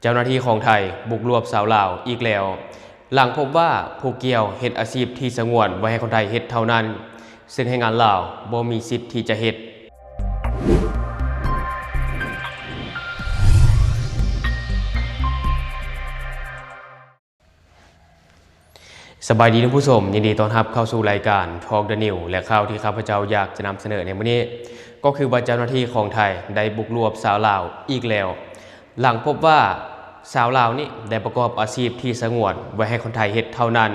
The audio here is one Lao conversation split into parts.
ເຈົ້າໜ້າທີ່ຂອງໄທບຸກລວບຊາວລາວອີກແລ້ວ ຫຼັງພົບວ່າຜູ້ກ່ຽວເຮັດອາຊີບທີ່ສະຫງວນໄວ້ໃຫ້ຄົນໄທເຮັດເທົ່ານັ້ນ, ເຊິ່ງແຮງງານລາວບໍ່ມີສິດທີ່ຈະເຮັດ. ສະບາຍດີທ່ານຜູ້ຊົມ, ຍິນດີຕ້ອນຮັບເຂົ້າສູ່ລາຍການ Talk the News ແລະ ຂ່າວທີ່ຂ້າພະເຈົ້າຢາກຈະນຳສະເໜີໃນມື້ນີ້ ກໍຄືວ່າເຈົ້າໜ້າທີ່ຂອງໄທໄດ້ບຸກລວບຊາວລາວອີກແລ້ວ ຫຼັງພົບວ່າຊາວລາວນີ້ໄດ້ປະກອບອາຊີບທີ່ສະຫງວນໄວ້ໃຫ້ຄົນໄທເຮັດເທົ່ານັ້ນ,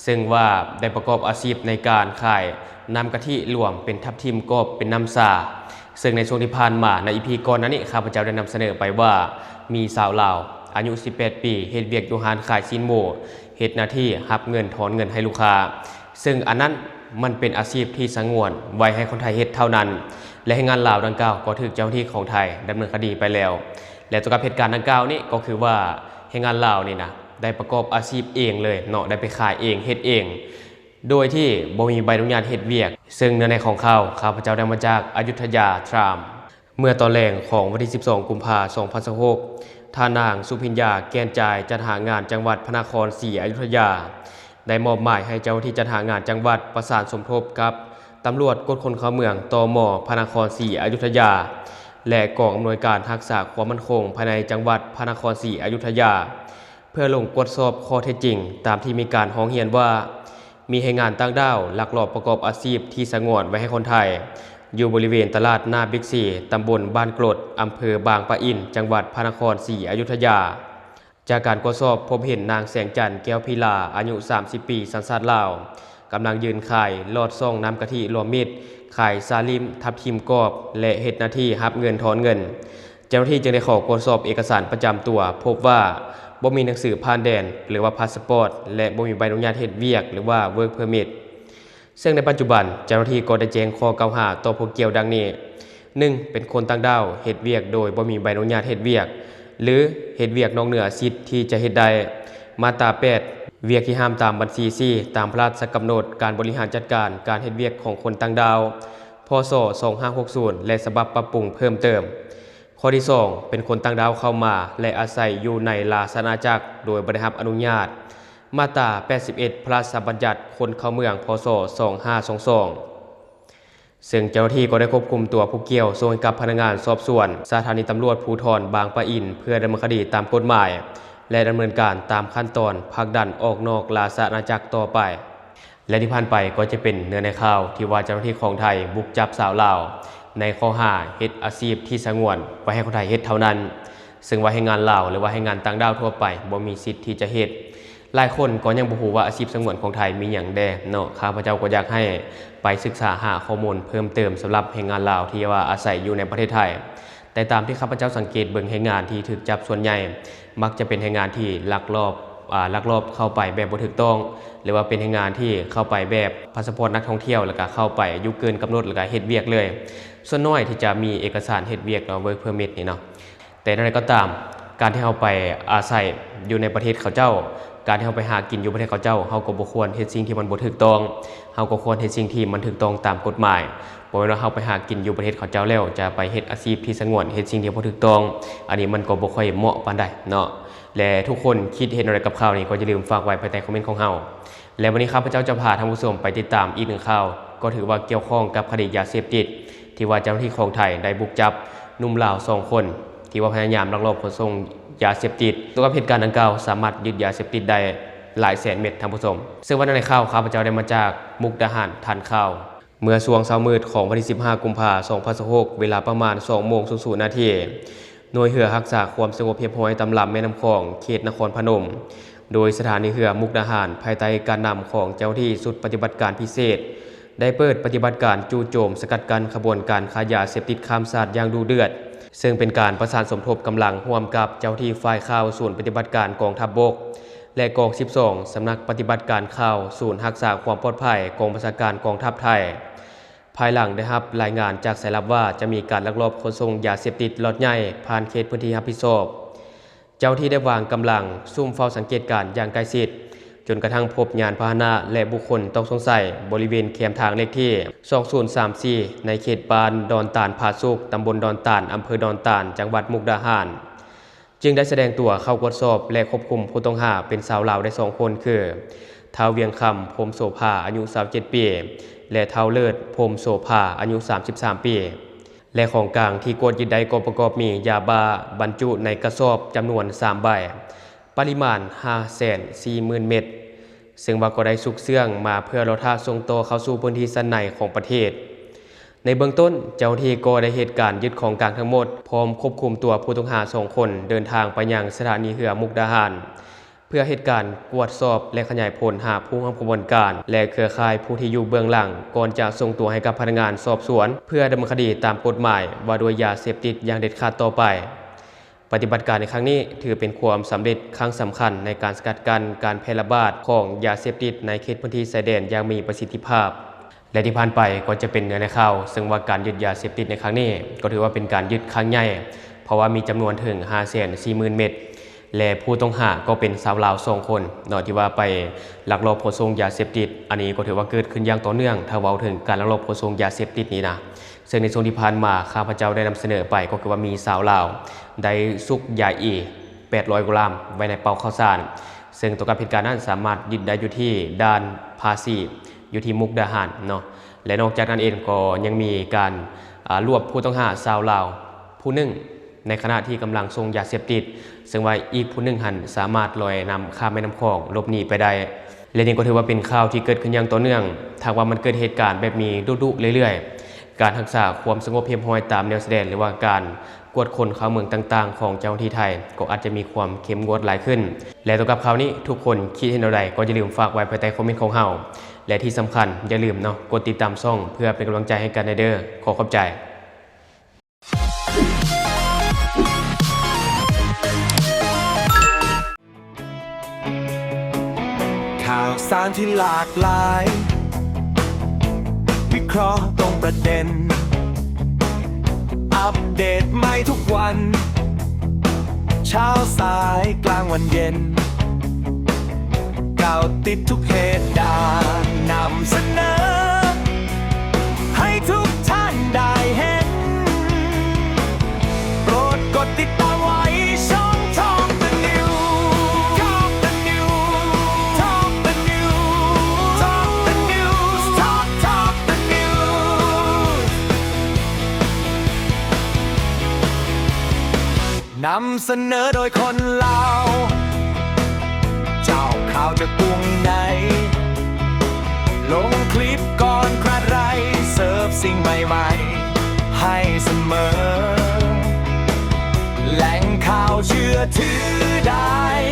ເຊິ່ງວ່າໄດ້ປະກອບອາຊີບໃນການຂາຍນ້ຳກະທິລວມເປັນທັບທິມກອບເປັນນ້ຳຊາ. ເຊິ່ງໃນຊ່ວງທີ່ຜ່ານມາ ໃນອີພີກ່ອນໜ້ານີ້ ຂ້າພະເຈົ້າໄດ້ນຳສະເໜີໄປວ່າ ມີຊາວລາວອາຍຸສິບແປດປີ ເຮັດວຽກຢູ່ຮ້ານຂາຍຊີ້ນໝູ ເຮັດໜ້າທີ່ຮັບເງິນ ທອນເງິນໃຫ້ລູກຄ້າ, ເຊິ່ງອັນນັ້ນມັນເປັນອາຊີບທີ່ສະຫງວນໄວ້ໃຫ້ຄົນໄທເຮັດເທົ່ານັ້ນ ແລະ ແຮງງານລາວດັ່ງກ່າວກໍຖືກເຈົ້າໜ້າທີ່ຂອງໄທດຳເນີນຄະດີໄປແລ້ວ. ແລະ ກ່ຽວກັບເຫດການດັ່ງກ່າວນີ້ ກໍຄືວ່າແຮງງານລາວນີ້ນະ ໄດ້ປະກອບອາຊີບເອງເລີຍເນາະ, ໄດ້ໄປຂາຍເອງ ເຮັດເອງ ໂດຍທີ່ບໍ່ມີໃບອະນຸຍາດເຮັດວຽກ. ເຊິ່ງເນື້ອໃນຂອງຂ່າວ ຂ້າພະເຈົ້າໄດ້ມາຈາກອະຍຸດທະຍາ Times. ເມື່ອຕອນແລງຂອງວັນທີສິບສອງ ກຸມພາ ສອງພັນຊາວຫົກ ທ່ານນາງ ສຸພິນຍາ ແກ່ນຈາຍ ຈັດຫາງານຈັງຫວັດພະນະຄອນສີອະຍຸດທະຍາ ໄດ້ມອບໝາຍໃຫ້ເຈົ້າໜ້າທີ່ຈັດຫາງານຈັງຫວັດ ປະສານສົມທົບກັບຕຳຫຼວດກວດຄົນເຂົ້າເມືອງ ຕມ ພະນະຄອນສີອະຍຸດທະຍາ ແລະ ກອງອຳນວຍການຮັກສາຄວາມໝັ້ນຄົງພາຍໃນຈັງຫວັດພະນະຄອນສີອະຍຸດທະຍາ ເພື່ອລົງກວດສອບຂໍ້ເທັດຈິງ ຕາມທີ່ມີການຮ້ອງຮຽນວ່າ ມີແຮງງານຕ່າງດ້າວລັກລອບປະກອບອາຊີບທີ່ສະຫງວນໄວ້ໃຫ້ຄົນໄທ ຢູ່ບໍລິເວນຕະຫຼາດໜ້າບິກຊີ ຕຳບົນບ້ານກຣົດ ອຳເພີບາງປະອິນ ຈັງຫວັດພະນະຄອນສີອະຍຸດທະຍາ. ຈາກການກວດສອບ ພົບເຫັນນາງ ແສງຈັນ ແກ້ວພິລາ ອາຍຸສາມສິບປີ ສັນຊາດລາວ ກຳລັງຢືນຂາຍຫຼອດຊອງນ້ຳກະທິລວມມິດ, ຂາຍຊາລິມ, ທັບທິມກອບ ແລະ ເຮັດໜ້າທີ່ຮັບເງິນ ທອນເງິນ. ເຈົ້າໜ້າທີ່ຈຶ່ງໄດ້ຂໍກວດສອບເອກະສານປະຈຳຕົວ ພົບວ່າບໍ່ມີໜັງສືຜ່ານແດນ ຫຼືວ່າພາສປອດ ແລະ ບໍ່ມີໃບອະນຸຍາດເຮັດວຽກ ຫຼືວ່າ Work Permit. ເຊິ່ງໃນປັດຈຸບັນ ເຈົ້າໜ້າທີ່ກໍໄດ້ແຈ້ງຂໍ້ກ່າວຫາຕໍ່ຜູ້ກ່ຽວດັ່ງນີ້: ໜຶ່ງ ເປັນຄົນຕ່າງດ້າວເຮັດວຽກໂດຍບໍ່ມີໃບອະນຸຍາດເຮັດວຽກ ຫຼື ເຮັດວຽກນອກເໜືອສິດທີ່ຈະເຮັດໄດ້ ມາດຕາແປດ ວຽກທີ່ຫ້າມຕາມບັນຊີສີ່ ຕາມພະລາຊະກຳນົດການບໍລິຫານຈັດການການເຮັດວຽກຂອງຄົນຕ່າງດ້າວ ພ.ສ. ສອງຫ້າຫົກສູນ ແລະ ສະບັບປັບປຸງເພີ່ມເຕີມ. ຂໍ້ທີສອງ ເປັນຄົນຕ່າງດ້າວເຂົ້າມາ ແລະ ອາໄສຢູ່ໃນລາຊະອານາຈັກໂດຍບໍ່ໄດ້ຮັບອະນຸຍາດ ມາດຕາແປດສິບເອັດ ພະລາຊະບັນຍັດຄົນເຂົ້າເມືອງ ພ.ສ. ສອງຫ້າສອງສອງ. ເຊິ່ງເຈົ້າໜ້າທີ່ກໍໄດ້ຄວບຄຸມຕົວຜູ້ກ່ຽວສົ່ງໃຫ້ກັບພະນັກງານສອບສວນສະຖານີຕຳຫຼວດພູທອນບາງປະອິນ ເພື່ອດຳເນີນຄະດີຕາມກົດໝາຍ ແລະ ດຳເນີນການຕາມຂັ້ນຕອນຜັກດັນອອກນອກລາຊະອານາຈັກຕໍ່ໄປ. ແລະ ທີ່ຜ່ານໄປກໍຈະເປັນເນື້ອໃນຂ່າວທີ່ວ່າເຈົ້າໜ້າທີ່ຂອງໄທບຸກຈັບຊາວລາວ ໃນຂໍ້ຫາເຮັດອາຊີບທີ່ສະຫງວນໄວ້ໃຫ້ຄົນໄທເຮັດເທົ່ານັ້ນ, ເຊິ່ງວ່າແຮງງານລາວ ຫຼືວ່າແຮງງານຕ່າງດ້າວທົ່ວໄປບໍ່ມີສິດທີ່ຈະເຮັດ. ຫຼາຍຄົນກໍຍັງບໍ່ຮູ້ວ່າອາຊີບສະຫງວນຂອງໄທມີຫຍັງແດ່ເນາະ. ຂ້າພະເຈົ້າກໍຢາກໃຫ້ໄປສຶກສາຫາຂໍ້ມູນເພີ່ມເຕີມສຳລັບແຮງງານລາວທີ່ວ່າອາໄສຢູ່ໃນປະເທດໄທ. ແຕ່ຕາມທີ່ຂ້າພະເຈົ້າສັງເກດເບິ່ງ ແຮງງານທີ່ຖືກຈັບສ່ວນໃຫຍ່ມັກຈະເປັນແຮງງານທີ່ລັກລອບ ອາ ລັກລອບເຂົ້າໄປແບບບໍ່ຖືກຕ້ອງ ຫຼືວ່າເປັນແຮງງານທີ່ເຂົ້າໄປແບບພາສະປອດນັກທ່ອງທ່ຽວ ແລ້ວກະເຂົ້າໄປຢູ່ເກີນກຳນົດ ແລ້ວກະເຮັດວຽກເລີຍ. ສ່ວນໜ້ອຍທີ່ຈະມີເອກະສານເຮັດວຽກເນາະ Work Permit ນີ້ເນາະ. ແຕ່ແນວໃດກໍຕາມ ການທີ່ເຮົາໄປອາໄສຢູ່ໃນປະເທດເຂົາເຈົ້າ, ການທີ່ເຮົາໄປຫາກິນຢູ່ປະເທດເຂົາເຈົ້າ, ເຮົາກໍບໍ່ຄວນເຮັດສິ່ງທີ່ມັນບໍ່ຖືກຕ້ອງ, ເຮົາກໍຄວນເຮັດສິ່ງທີ່ມັນຖືກຕ້ອງຕາມກົດໝາຍ. ບໍ່ແມ່ນວ່າເຮົາໄປຫາກິນຢູ່ປະເທດເຂົາເຈົ້າແລ້ວ ຈະໄປເຮັດອາຊີບທີ່ສະຫງວນ, ເຮັດສິ່ງທີ່ບໍ່ຖືກຕ້ອງ, ອັນນີ້ມັນກໍບໍ່ຄ່ອຍເໝາະປານໃດເນາະ. ແລະ ທຸກຄົນຄິດເຫັນແນວໃດກັບຂ່າວນີ້ ກໍຢ່າລືມຝາກໄວ້ພາຍໃຕ້ຄອມເມັນຂອງເຮົາ. ແລະ ວັນນີ້ຂ້າພະເຈົ້າຈະພາທ່ານຜູ້ຊົມໄປຕິດຕາມອີກໜຶ່ງຂ່າວ, ກໍຖືວ່າກ່ຽວຂ້ອງກັບຄະດີຢາເສບຕິດ ທີ່ວ່າເຈົ້າໜ້າທີ່ຂອງໄທໄດ້ບຸກຈັບໜຸ່ມລາວສອງຄົນ ທີ່ວ່າພະຍາຍາມລັກລອບຂົນສົ່ງຢາເສບຕິດ. ກ່ຽວກັບເຫດການດັ່ງກ່າວ ສາມາດຍຶດຢາເສບຕິດໄດ້ຫຼາຍແສນເມັດ, ທ່ານຜູ້ຊົມ. ເຊິ່ງວ່າໃນຂ່າວ ຂ້າພະເຈົ້າໄດ້ມາຈາກມຸກດາຫານ ທັນຂ່າວ. ເມື່ອຊ່ວງເຊົ້າມືດຂອງວັນທີສິບຫ້າ ກຸມພາ ສອງພັນຊາວຫົກ ເວລາປະມານສອງໂມງສູນນາທີ, ໜ່ວຍເຮືອຮັກສາຄວາມສະຫງົບຮຽບຮ້ອຍຕາມລຳແມ່ນ້ຳຂອງ ເຂດນະຄອນພະນົມ ໂດຍສະຖານີເຮືອມຸກດາຫານ ພາຍໃຕ້ການນຳຂອງເຈົ້າໜ້າທີ່ຊຸດປະຕິບັດການພິເສດ ໄດ້ເປີດປະຕິບັດການຈູ່ໂຈມສະກັດກັ້ນຂະບວນການຄ້າຢາເສບຕິດຂ້າມຊາດຢ່າງດຸເດືອດ, ເຊິ່ງເປັນການປະສານສົມທົບກຳລັງຮ່ວມກັບເຈົ້າໜ້າທີ່ຝ່າຍຂ່າວສູນປະຕິບັດການກອງທັບບົກ ແລະ ກອງສິບສອງ ສຳນັກປະຕິບັດການຂ່າວສູນຮັກສາຄວາມປອດໄພກອງບັນຊາການກອງທັບໄທ. ພາຍຫຼັງໄດ້ຮັບລາຍງານຈາກສາຍລັບວ່າ ຈະມີການລັກລອບຂົນສົ່ງຢາເສບຕິດລັອດໃຫຍ່ຜ່ານເຂດພື້ນທີ່ຮັບຜິດຊອບ. ເຈົ້າໜ້າທີ່ໄດ້ວາງກຳລັງຊຸ່ມເຝົ້າສັງເກດການຢ່າງໃກ້ຊິດ, ຈົນກະທັ່ງພົບຍານພາຫະນະ ແລະ ບຸກຄົນຕ້ອງສົງໄສ ບໍລິເວນແຄມທາງເລກທີສອງສູນສາມສີ່ ໃນເຂດບ້ານດອນຕານຜາສຸກ, ຕຳບົນດອນຕານ, ອຳເພີດອນຕານ, ຈັງຫວັດມຸກດາຫານ. ຈຶ່ງໄດ້ສະແດງຕົວເຂົ້າກວດສອບ ແລະ ຄວບຄຸມຜູ້ຕ້ອງຫາເປັນຊາວລາວໄດ້ສອງຄົນ ຄື ທ້າວ ວຽງຄຳ ພົມໂສພາ ອາຍຸຊາວເຈັດປີ ແລະ ທ້າວ ເລີດ ພົມໂສພາ ອາຍຸສາມສິບສາມປີ ແລະ ຂອງກາງທີ່ກວດຍຶດໄດ້ກໍປະກອບມີຢາບ້າບັນຈຸໃນກະສອບຈຳນວນສາມໃບ ປະລິມານຫ້າແສນສີ່ໝື່ນເມັດ ເຊິ່ງວ່າກໍໄດ້ຊຸກເຊື່ອງມາເພື່ອລໍຖ້າສົ່ງຕໍ່ເຂົ້າສູ່ພື້ນທີ່ຊັ້ນໃນຂອງປະເທດ. ໃນເບື້ອງຕົ້ນ, ເຈົ້າໜ້າທີ່ກໍໄດ້ເຮັດການຍຶດຂອງກາງທັງໝົດ, ພ້ອມຄວບຄຸມຕົວຜູ້ຕ້ອງຫາສອງຄົນເດີນທາງໄປຍັງສະຖານີເຮືອມຸກດາຫານ ເພື່ອເຮັດການກວດສອບ ແລະ ຂະຫຍາຍຜົນຫາຜູ້ຮ່ວມຂະບວນການ ແລະ ເຄືອຂ່າຍຜູ້ທີ່ຢູ່ເບື້ອງຫຼັງ, ກ່ອນຈະສົ່ງຕົວໃຫ້ກັບພະນັກງານສອບສວນ ເພື່ອດຳເນີນຄະດີຕາມກົດໝາຍວ່າດ້ວຍຢາເສບຕິດຢ່າງເດັດຂາດຕໍ່ໄປ. ປະຕິບັດການໃນຄັ້ງນີ້ຖືເປັນຄວາມສຳເລັດຄັ້ງສຳຄັນໃນການສະກັດກັ້ນການແຜ່ລະບາດຂອງຢາເສບຕິດໃນເຂດພື້ນທີ່ຊາຍແດນຢ່າງມີປະສິດທິພາບ ແລະ ທີ່ຜ່ານໄປກໍຈະເປັນເນື້ອໃນຂ່າວ, ເຊິ່ງວ່າການຍຶດຢາເສບຕິດໃນຄັ້ງນີ້ກໍຖືວ່າເປັນການຍຶດຄັ້ງໃຫຍ່, ເພາະວ່າມີຈຳນວນເຖິງຫ້າແສນສີ່ໝື່ນເມັດ ແລະ ຜູ້ຕ້ອງຫາກໍເປັນຊາວລາວສອງຄົນເນາະ ທີ່ວ່າໄປລັກລອບຂົນສົ່ງຢາເສບຕິດ. ອັນນີ້ກໍຖືວ່າເກີດຂຶ້ນຢ່າງຕໍ່ເນື່ອງ, ຖ້າເວົ້າເຖິງການລັກລອບຂົນສົ່ງຢາເສບຕິດນີ້ນະ, ເຊິ່ງໃນຊ່ວງທີ່ຜ່ານມາ ຂ້າພະເຈົ້າໄດ້ນຳສະເໜີໄປ ກໍຄືວ່າມີຊາວລາວໄດ້ຊຸກຢາອີແປດຮ້ອຍກວ່າລາມໄວ້ໃນເປົາເຂົ້າສານ, ເຊິ່ງຕໍ່ກັບເຫດການນັ້ນສາມາດຍຶດໄດ້ຢູ່ທີ່ດ່ານພາສີ ຢູ່ທີ່ມຸກດາຫານເນາະ. ແລະ ນອກຈາກນັ້ນເອງກໍຍັງມີການ ອາ ລວບຜູ້ຕ້ອງຫາຊາວລາວຜູ້ໜຶ່ງ ໃນຂະນະທີ່ກຳລັງສົ່ງຢາເສບຕິດ, ເຊິ່ງວ່າອີກຜູ້ໜຶ່ງຫັ້ນສາມາດລອຍນ້ຳຂ້າມແມ່ນ້ຳຂອງຫຼົບໜີໄປໄດ້. ແລະ ນີ້ກໍຖືວ່າເປັນຂ່າວທີ່ເກີດຂຶ້ນຢ່າງຕໍ່ເນື່ອງ. ຖ້າຫາກວ່າມັນເກີດເຫດການແບບນີ້ດຸໆເລື້ອຍໆ, ການຮັກສາຄວາມສະຫງົບຮຽບຮ້ອຍຕາມແນວຊາຍແດນ ຫຼືວ່າການກວດຄົນເຂົ້າເມືອງຕ່າງໆຂອງເຈົ້າໜ້າທີ່ໄທ ກໍອາດຈະມີຄວາມເຂັ້ມງວດຫຼາຍຂຶ້ນ. ແລະ ຕໍ່ກັບຂ່າວນີ້ ທຸກຄົນຄິດເຫັນແນວໃດ ກໍຢ່າລືມຝາກໄວ້ພາຍໃຕ້ຄອມເມັນຂອງເຮົາ. ແລະ ທີ່ສຳຄັນຢ່າລືມເນາະ ກົດຕິດຕາມຊ່ອງເພື່ອເປັນກຳລັງໃຈໃຫ້ກັນແດ່ເດີ້. ຂໍຂອບໃຈ. ຂ່າວສານທີ່ຫຼາກຫຼາຍ ວິເຄາະຕຣົງປະເດັນ ອັບເດດໃໝ່ທຸກວັນ ເຊົ້າສາຍກາງວັນເຢັນ ເກົາະຕິດທຸກເຫດການ ນຳສະເໜີໃຫ້ທຸກທ່ານໄດ້ເຫັນ. ໂປດກົດຕິດຕາມໄວ້ຊ່ອງ Talk the News Talk the News Talk the News Talk Talk the News ນຳສະເໜີໂດຍຄົນລາວ ເຈົ້າຂ່າວຈາກກຸງໃຫຍ່ ລົງຄລິບກ່ອນໃຜ ເສີບສິ່ງໃໝ່ໆໃຫ້ສະເໝີ ແຫຼ່ງຂ່າວເຊື່ອຖືໄດ້.